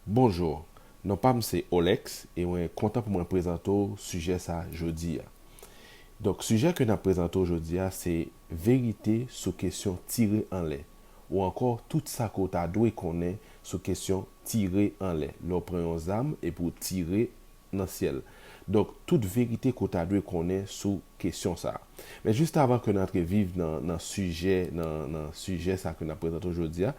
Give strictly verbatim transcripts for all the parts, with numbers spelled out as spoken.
Bonjou, non pa m se Olex e mwen kontan pou mwen prezante w sijè sa jodi a. Donk, sijè ke n ap prezante w jodi a se verite sou kesyon tire anlè, ou ankò tout sa ke w ta dwe konnen sou kesyon tire anlè, lè w pran yon zam epi w tire nan syèl. Donk, tout verite ke w ta dwe konnen sou kesyon sa a. Men jis avan ke n antre viv nan, nan sijè, nan, nan sijè sa ke n ap prezante w jodi a,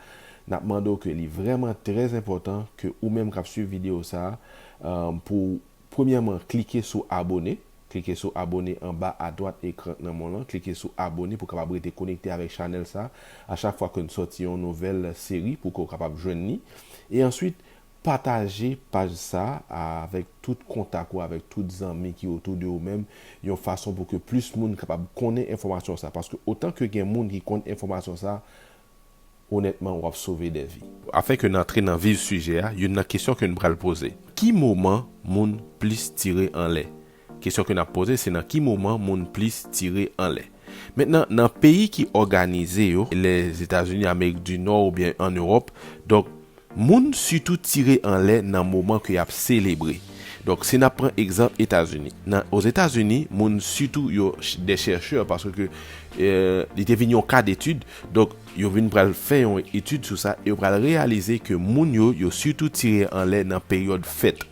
n ap mande w ke li vrèman trè enpòtan ke ou menm k ap swiv videyo sa a, um, pou w, premyèman, klike sou abone. Klike sou abone anba adwat ekran nan mwen lan. Klike sou abone pou w kapab rete konekte avèk chanèl sa a. A chak fwa ke n sòti yon nouvèl seri pou ke w kapab jwenn li. E answit, pataje paj sa a avèk tout kontak ou, avèk tout zanmi ki otou de ou menm, yon fason pou ke plis moun kapab konnen enfòmasyon sa a. Paske otan ke gen moun ki konn enfòmasyon sa a, onètman, w ap sove dè vi. Afin ke n antre nan vif sijè a, youn nan kesyon ke n pral poze, ki moman moun plis tire anlè? Kesyon ke n ap poze, se nan ki moman moun plis tire anlè. Mentnan, nan peyi ki òganize yo, Lèzetazini, Amerik di Nò oubyen ann Ewòp, donk, moun sitou tire anlè nan moman ke y ap selebre. Donk, si n ap pran egzanp Etazini. Nan, Ozetazini, moun sitou yo ch-, de chèchè, paske, eh, li te vin yon ka detid. Donk, yo vin pral fè yon etid sou sa, e yo pral reyalize ke moun yo, yo sitou tire anlè nan peryòd fèt.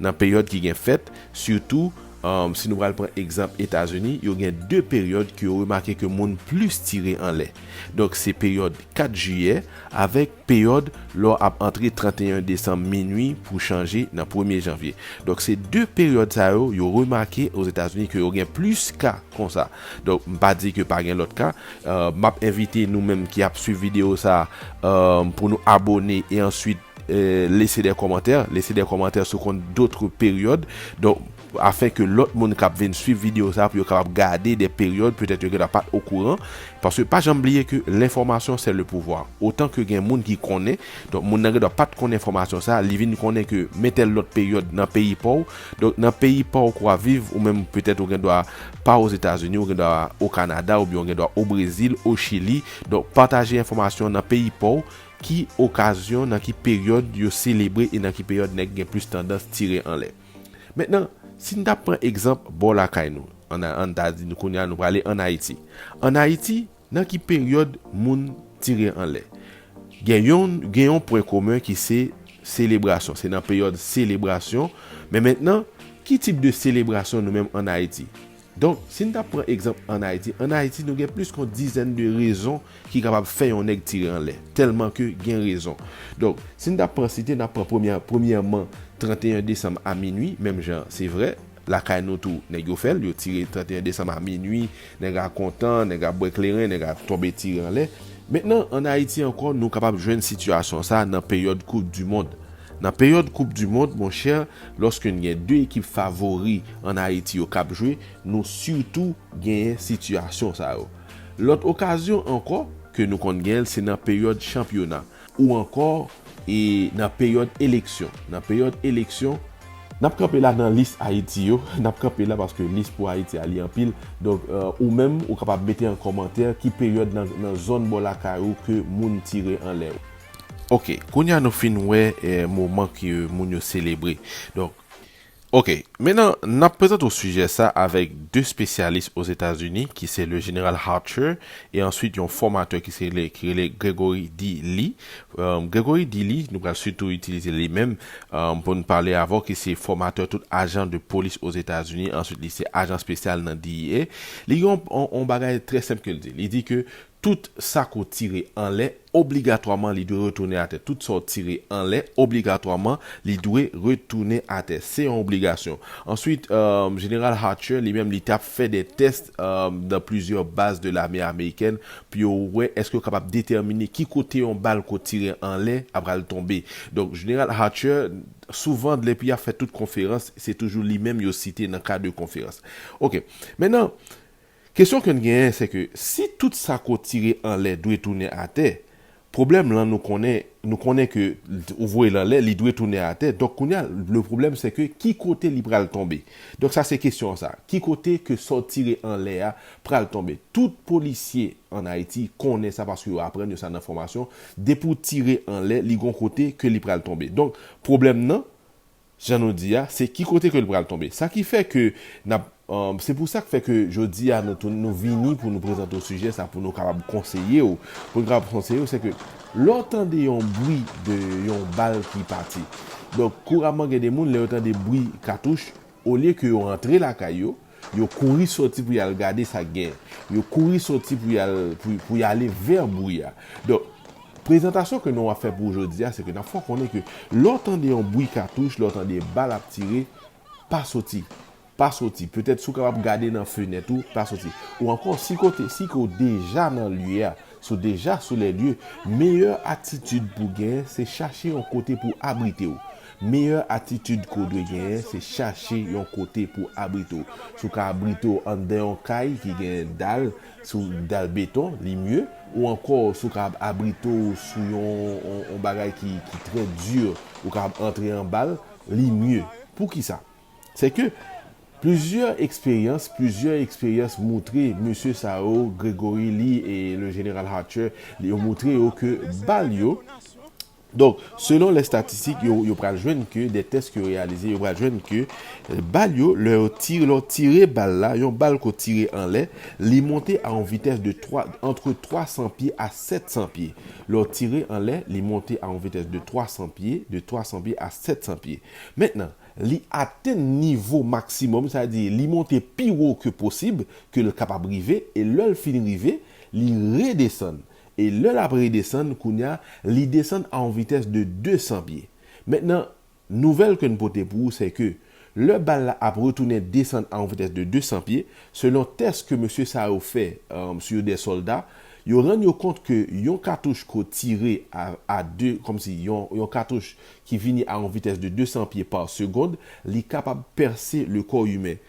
Nan peryòd ki gen fèt, sitou, um, si nou pral pran egzanp Etazini, yo gen de peryòd ke yo remake ke moun plis tire anlè. Donk, se peryòd kat jiyè avèk peryòd lè w ap antre tranteyen desanm minwi pou chanje nan premye janvye. Donk, se de peryòd sa yo, yo remake Ozetazini ke yo gen plis ka konsa. Donk, m pa di ke pa gen lòt ka. Euh, m ap envite nou menm ki ap swiv videyo sa, euh, pou nou abone e answit, euh, lese de kòmantè. Lese de kòmantè sou kont dòt peryòd. Donk, afin ke lòt moun k ap vin swiv videyo sa, pou yo kapab gade de peryòd, petèt yo gendwa pa t okouran. Paske pa janm bliye ke l'information c'est le pouvoir. Otan ke gen moun ki konnen, donk moun nan gendwa pa t konn enfòmasyon sa, li vin konnen ke men tèl lòt peryòd nan peyi pa w. Donk nan peyi pa w ke w ap viv, ou menm petèt ou gendwa pa Ozetazini, ou gendwa o Kanada, oubyen ou gendwa o Brezil, o Chili. Donk pataje enfòmasyon nan peyi pa w, ki okazyon, nan ki peryòd yo selebre e nan ki peryòd nèg gen plis tandans tire anlè. Mentnan, si n ta pran egzanp bò lakay nou, ann, ann ta di nou kounye a nou prale ann Ayiti. Ann Ayiti, nan ki peryòd moun tire anlè? Gen yon, gen yon pwen komen ki se selebrasyon. Se nan peryòd selebrasyon. Men mentnan, ki tip de selebrasyon nou menm ann Ayiti? Donk, si n ta pran egzanp ann Ayiti, ann Ayiti, nou gen plis ke yon dizèn de rezon ki kapab fè yon nèg tire anlè. Tèlman ke gen rezon. Donk, si n ta pran site, n ap pran premyè, premyèman, tranteyen desanm a minwi, menm jan, se vrè, lakay nou tou, nèg yo fè l, yo tire tranteyen desanm a minwi, nèg a kontan, nèg a bwè kleren, nèg a tonbe tire anlè. Mentnan, ann Ayiti ankò, nou kapab jwenn sitiyasyon sa nan peryòd Koup di Mond. Nan peryòd Koup di Mond, monchè, lòske n gen de ekip favori ann Ayiti yo k ap jwe, nou sitou genyen sitiyasyon sa yo. Lòt okazyon ankò ke nou konn genyen l, se nan peryòd chanpyona ou ankò e nan peryòd eleksyon. Nan peryòd eleksyon, n ap kanpe la nan lis Ayiti yo. N ap kanpe la paske lis pou Ayiti a li anpil. Donk, euh, ou menm, ou kapab mete an kòmantè ki peryòd nan, nan zòn bò lakay ou ke moun tire anlè. Ok, kounye a nou fin wè, eh, moman ke moun yo selebre. Donk, ok, mentnan, n ap prezante w sijè sa avèk de espesyalis Ozetazini, ki se le jeneral Archer, e answit yon fòmatè ki se rele, ki rele Gregory D. Lee. Euh, Gregory D. Lee, nou pral sitou itilize li menm, euh, pou n pale avè w, ki se fòmatè tout ajan de polis Ozetazini, answit li se ajan espesyal nan D E A. Li gen yon, yon, yon bagay trè senp ke l di. Li di ke tout sa ke w tire anlè, obligatwaman, li dwe retounen atè. Tout sa w tire anlè, obligatwaman, li dwe retounen atè. Se yon obligasyon. Answit, euh, jeneral Archer, li menm, li t ap fè de tès, euh, dans plusieurs bases de l'armée américaine pou yo wè èske yo kapab detèmine ki kote yon bal ke w tire anlè ap pral tonbe. Donk, jeneral Archer, souvan, depi y ap fè tout konferans, se toujou li menm yo site nan kad de konferans. Ok. Mentnan, kesyon ke n genyen, se ke si tout sa ke w tire anlè dwe tounen atè, Pwoblèm lan, nou konnen, nou konnen ke ou voye l anlè, li dwe tounen atè. Donk, kounye a, le problème, c'est que ki kote li pral tonbe? Donk, sa se kesyon sa. Ki kote ke sa w tire anlè a pral tonbe? Tout polisye ann Ayiti konnen sa paske yo aprann yo sa nan fòmasyon. Depi w tire anlè, li gon kote ke li pral tonbe. Donk, pwoblèm nan, jan nou di a, se ki kote ke l pral tonbe. Sa ki fè ke n ap, um, se pou sa k fè ke jodi a nou tou, nou vini pou nou prezante w sijè sa, pou nou kapab konseye w, pou nou kapab konseye w, se ke lè w tande yon bri de yon bal ki pati. Donk, kouramman gen de moun, lè yo tande bri katouch, olye ke yo rantre lakay yo, yo kouri soti pou y al gade sa k gen. Yo kouri soti pou y al, pou, pou y ale vè bri a. Donk, prezantasyon ke nou ap fè pou jodi a, se ke n ap fè w konnen ke lè w tande yon bri katouch, lè w tande bal ap tire, pa soti. Pa soti. Petèt si w kapab gade nan fenèt ou, pa soti. Ou ankò, si kote, si ke w deja nan lye a, si w deja sou lè lye, meyè atitid pou genyen, se chache yon kote pou abrite w. Meyè atitid ke w dwe genyen, se chache yon kote pou abrite w. Si w ka abrite w anndan yon kay ki gen dal, sou dal beton, li mye. Ou ankò, si w ka abrite w sou yon, yon, yon bagay ki, ki trè di, ou ka antre anba l, li mye. Poukisa? Se ke plizyè eksperyans, plizyè eksperyans moutre mesye sa yo, Gregory Lee e le General Hatcher, yo moutre yo ke bal yo, donk, selon lè statistik, yo, yo pral jwenn ke, de tès ke yo reyalize, yo pral jwenn ke, eh, bal yo, lè yo tire, lè w tire bal la, yon bal ke w tire anlè, li monte a yon vitès de twa, entre twa san pye a sèt san pye. Lè w tire anlè, li monte a yon vitès de twa san pye, de twa san pye a sèt san pye. Mentnan, li atenn nivo maksimòm, sa vle di li monte pi wo ke posib, ke l kapab rive, e lè l fin rive, li redesann. E lè l ap redesann, kounye a, li desann a yon vitès de de san pye. Mentnan, nouvèl ke n pote pou ou, se ke lè bal la ap retounen desann a yon vitès de de san pye, selon tès ke mesye sa yo fè, um, sou de sòlda, yo rann yo kont ke yon katouch ke w tire a, a de, kòmsi yon, yon katouch ki vini a yon vitès de de san pye pa segonn, li kapab pèse le kò imen.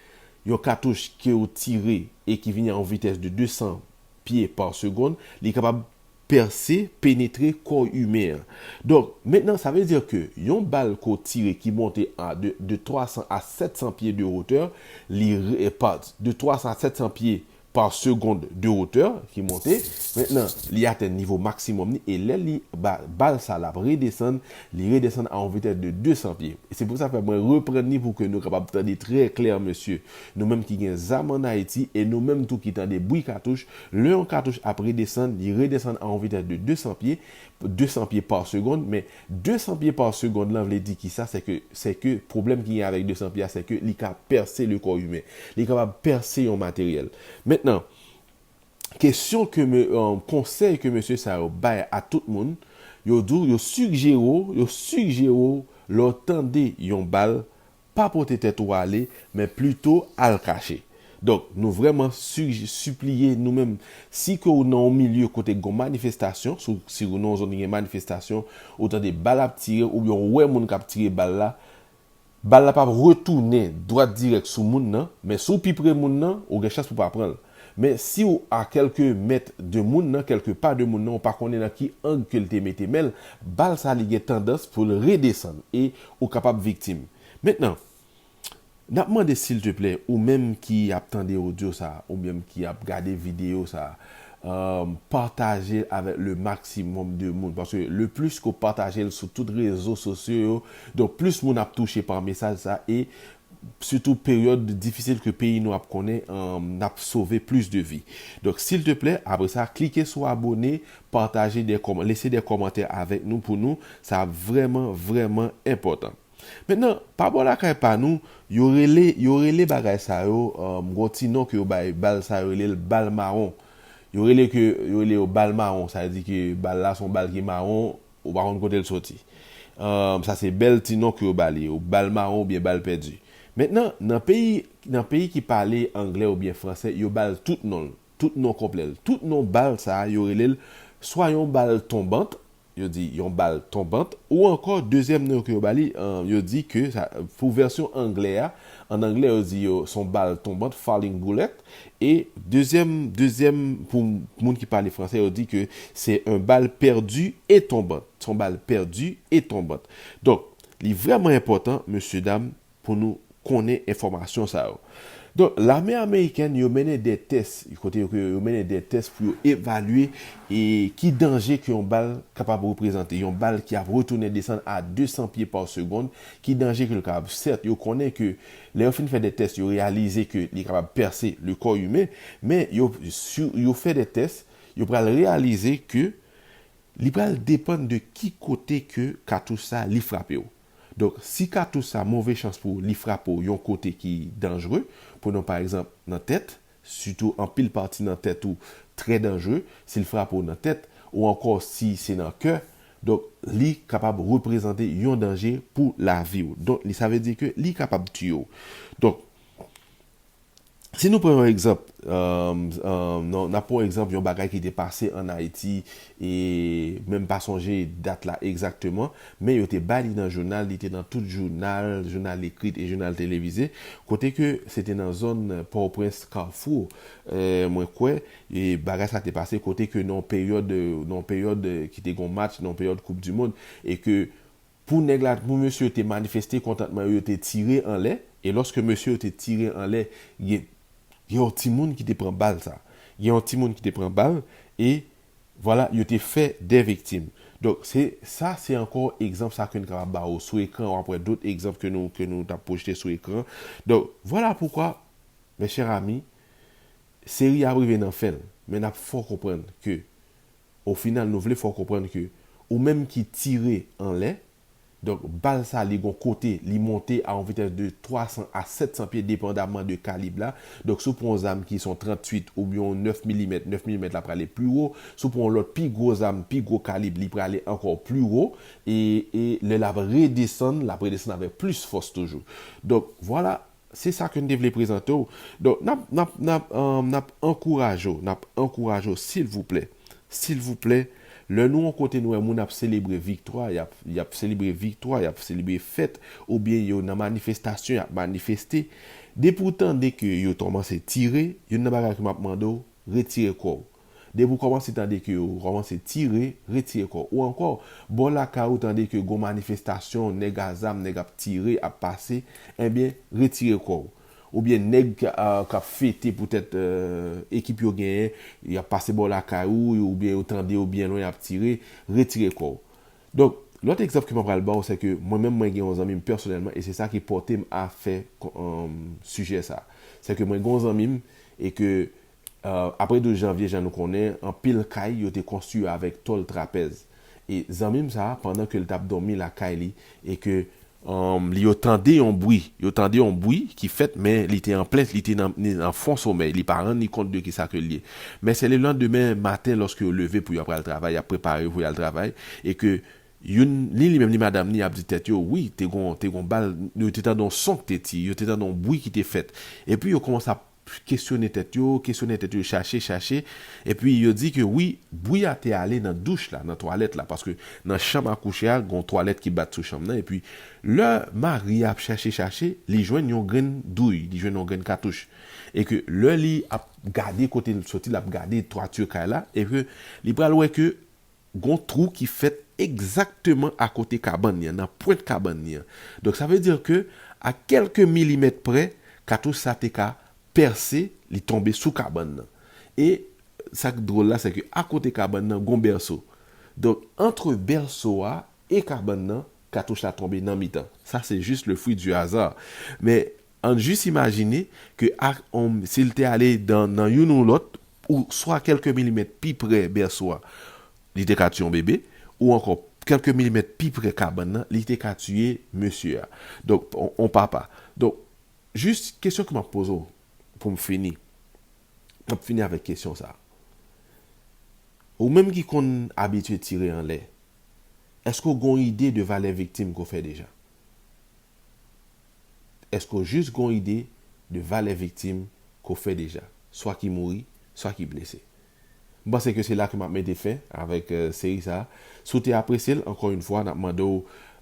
Yon katouch ke w tire e ki vini a yon vitès de de san pye pa segonn, li kapab pèse, penetre kò imen an. Donk, mentnan, sa vle di ke yon bal ke w tire ki monte a de, de twa san a sèt san pye de wotè, li re-, pa, de twa san a sèt san pye pa segonn de wotè ki monte, mentnan, li atenn nivo maksimòm li, e lè li ba, bal sa l ap redesann, li redesann a yon vitès de de san pye. E se pou sa fè mwen reprann li pou ke nou kapab tande trè klè, mesye. Nou menm ki gen zam ann Ayiti, e nou menm tou ki tande bri katouch, lè yon katouch ap redesann, li redesann a yon vitès de de san pye, de san pye pa segonn, men de san pye pa segonn lan vle di kisa? Se ke, se ke pwoblèm ki gen avèk de san pye a, se ke li ka pèse le kò imen. Li kapab pèse yon materyèl. Mentnan, kesyon ke me, euh, konsèy ke mesye sa yo bay a tout moun, yo di w, yo sigjere w, yo sigjere w, lè w tande yon bal, pa pote tèt ou ale, men plito al kache. Donk, nou vrèman sij-, sipliye nou menm, si ke w nan yon milye kote gen manifestasyon, si w, si w nan yon zòn ki gen manifestasyon, ou tande bal ap tire, oubyen w wè moun k ap tire bal la, bal la p ap retounen dwat dirèk sou moun nan, men si w pi pre moun nan, ou gen chans pou w pa pran l. Men si w a kèlke mèt de moun nan, kèlke pa de moun nan, ou pa konnen nan ki ang ke l te mete men l, bal sa li gen tandans pou l redesann e ou kapab viktim. Mentnan, n ap mande silteplè, ou menm ki ap tande odyo sa, ou menm ki ap gade videyo sa, euh, pataje l avèk le maksimòm de moun. Paske le plis ke w pataje l sou tout rezo sosyo yo, donk plis moun ap touche pa mesaj sa, e sitou peryòd difisil ke peyi nou ap konnen, euh, n ap sove plis de vi. Donk, silteplè, apre sa, klike sou abone, pataje de kòm-, lese de kòmantè avèk nou pou nou. Sa ap vrèman, vrèman enpòtan. Mentnan, pa bò lakay pa nou, yo rele, yo rele bagay sa yo, euh, gon ti non ke yo bay bal sa yo, rele l bal mawon. Yo rele ke, yo rele yo bal mawon, sa vle di ke bal la se yon bal ki mawon, ou pa konn kote l soti. Euh, sa se bèl ti non ke yo ba li, ou bal mawon oubyen bal pèdi. Mentnan, nan peyi, nan peyi ki pale anglè oubyen fransè, yo ba l tout non l, tout non konplè l. Tout non bal sa a, yo rele l swa yon bal tonbant, yo di yon bal tonbant, ou ankò, dezyèm non ke yo ba li, euh, yo di ke, sa, pou vèsyon anglè a, an anglè, yo di yo, se yon bal tonbant, falling bullet, e dezyèm, dezyèm, pou moun ki pale fransè, yo di ke se yon bal pèdi e tonbant. Se yon bal pèdi e tonbant. Donk, li vrèman enpòtan, mesye dam, pou nou konnen enfòmasyon sa yo. Donk, lame amerikèn, yo mennen de tès, kote yo, yo mennen de tès pou yo evalye e ki danje ke yon bal kapab reprezante. Yon bal ki ap retounen desann a de san pye pa segonn, ki danje ke l kapab. Sèt, yo konnen ke lè yo fin fè de tès, yo reyalize ke li kapab pèse le kò imen, men yo, si yo fè de tès, yo pral reyalize ke li pral depann de ki kote ke katouch sa li frape w. Donk, si katouch sa, move chans pou li frape w yon kote ki danjre, pran pa egzanp nan tèt, sitou anpil pati nan tèt ou trè danjre, si l frape w nan tèt, ou ankò si se nan kè, donk, li kapab reprezante yon danje pou lavi w. Donk, li, sa vle di ke li kapab tiye w. Donk, si nou pran yon egzanp, euh, euh, non, n ap pran yon egzanp, yon bagay ki te pase ann Ayiti, e menm pa sonje dat la egzakteman, men yo te bay li nan jounal, li te nan tout jounal, jounal ekri e jounal televize, kote ke se te nan zòn Pòtoprens, Kafou, euh, mwen kwè, e bagay sa te pase, kote ke nan yon peryòd, nan yon peryòd, euh, ki te gon match, nan yon peryòd Koup di Mond, e ke pou nèg la, pou mesye yo te manifeste kontantman yo, yo te tire anlè, e lòske mesye yo te tire anlè, gen, gen yon timoun ki te pran bal sa. Gen yon timoun ki te pran bal, e vwala, yo te fè de viktim. Donk, se, sa, se ankò egzanp sa ke n kapab ba w sou ekran, w ap wè dòt egzanp ke nou, ke nou t ap pwojte sou ekran. Donk, vwala poukwa, mes chers amis, seri a ap rive nan fen l, men n ap fè w konprann ke, o final, nou vle fè w konprann ke ou menm ki tire anlè, donk, bal sa, li gon kote, li monte a yon vitès de twa san a sèt san pye, depandamman de kalib la. Donk, si w pran yon zam ki se yon tranntuit oubyen yon nèf milimèt, nèf milimèt la prale pli wo. Si w pran yon lòt pi gwo zam, pi gwo kalib, li prale ankò pli wo. E, e lè l ap redesann, l ap redesann avèk plis fòs toujou. Donk, vwala, se sa ke n te vle prezante w. Donk, n ap, n ap, n ap, euh, n ap ankouraje w, n ap ankouraje w, silvouplè, silvouplè, lè nou yon kote nou wè moun ap selebre viktwa, y ap, y ap selebre viktwa, y ap selebre fèt, oubyen yo nan manifestasyon, y ap manifeste, depi w tande ke yo kòmanse tire, youn nan bagay ke m ap mande w, retire kò w. Depi w kòmanse tande ke yo kòmanse tire, retire kò w. Ou ankò, bò lakay ou tande ke gon manifestasyon, nèg a zam, nèg ap tire, ap pase, ebyen, retire kò w. Oubyen nèg k, a, k ap fete poutèt, euh, ekip yo genyen, y ap pase bò lakay ou, oubyen yo tande yo byen lwen, y ap tire, retire kò w. Donk, lòt egzanp ke mwen pral ba w, se ke mwen menm, mwen gen yon zanmi m pèsonèlman, e se sa ki pòte m a fè, euh, sijè sa. Se ke mwen gen yon zanmi m, e ke Euh, apre douz janvye, jan nou konnen, anpil kay yo te konstwi yo avèk tòl trapèz. E zanmi m sa a, pandan ke l t ap dòmi lakay li, e ke, um, li yo tande yon bri, yo tande yon bri ki fèt, men li te an plent, li te nan, li nan fon somèy, li pa rann li kont de kisa ke l ye. Men se le landemen maten, lòske yo leve pou yo pral travay, y ap prepare pou y al travay, e ke youn, ni li menm, ni madanm ni, ap di tèt yo, wi, te gon, te gon bal, yo te tande yon son ki te tire, yo te tande yon bri ki te fèt. Epi yo kòmanse ap kesyone tèt yo, kesyone tèt yo, chache, chache. Epi yo di ke wi, bri a te ale nan douch la, nan twalèt la, paske nan chanm a kouche a, gon twalèt ki bat sou chanm nan. Epi lè mari a ap chache, chache, li jwenn yon grenn douy, li jwenn yon grenn katouch. E ke lè li ap gade kote l soti, l ap gade twati kay la, e ke li pral wè ke gon twou ki fèt egzakteman akote kabann li an, nan pwent kabann li an. Donk, sa vle di ke a kèlke milimèt prè, katouch sa te ka pèse, li tonbe sou kabann nan. E sa k dwòl la, se ke akote kabann nan, gon bèso. Donk, antre bèso a e kabann nan, katouch la tonbe nan mitan. Sa, se jis le fruit du hasard. Men, ann jis imajine ke a, on, si l te ale dan, nan youn ou lòt, ou swa kèlke milimèt pi prè bèso a, li te ka tiye yon bebe, ou ankò kèlke milimèt pi prè kabann nan, li te ka tiye mesye a. Donk, on, on papa. Donk, jis kesyon ke m ap poze w pou m fini. M ap fini avèk kesyon sa. Ou menm ki konn abitye tire anlè, èske w gen yon ide de valè viktim ke w fè deja? Èske w jis gen yon ide de valè viktim ke w fè deja, swa ki mouri, swa ki blese? M panse ke se la ke m ap mete fen avèk euh, seri sa. Si w te apresye l, ankò yon fwa, n ap mande w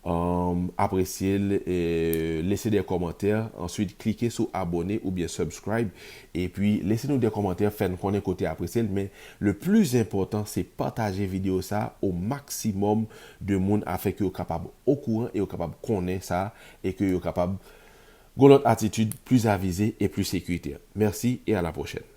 um, apresye l, euh, lese de kòmantè, answit klike sou abone oubyen subscribe, epi lese nou de kòmantè, fè n konnen ke w te apresye l, men le plis enpòtan se pataje videyo sa o maksimòm de moun afin ke yo kapab okouran e yo kapab konnen sa e ke yo kapab gon lòt atitid plis avize e plis sekirite. Mèsi e a la pwochèn.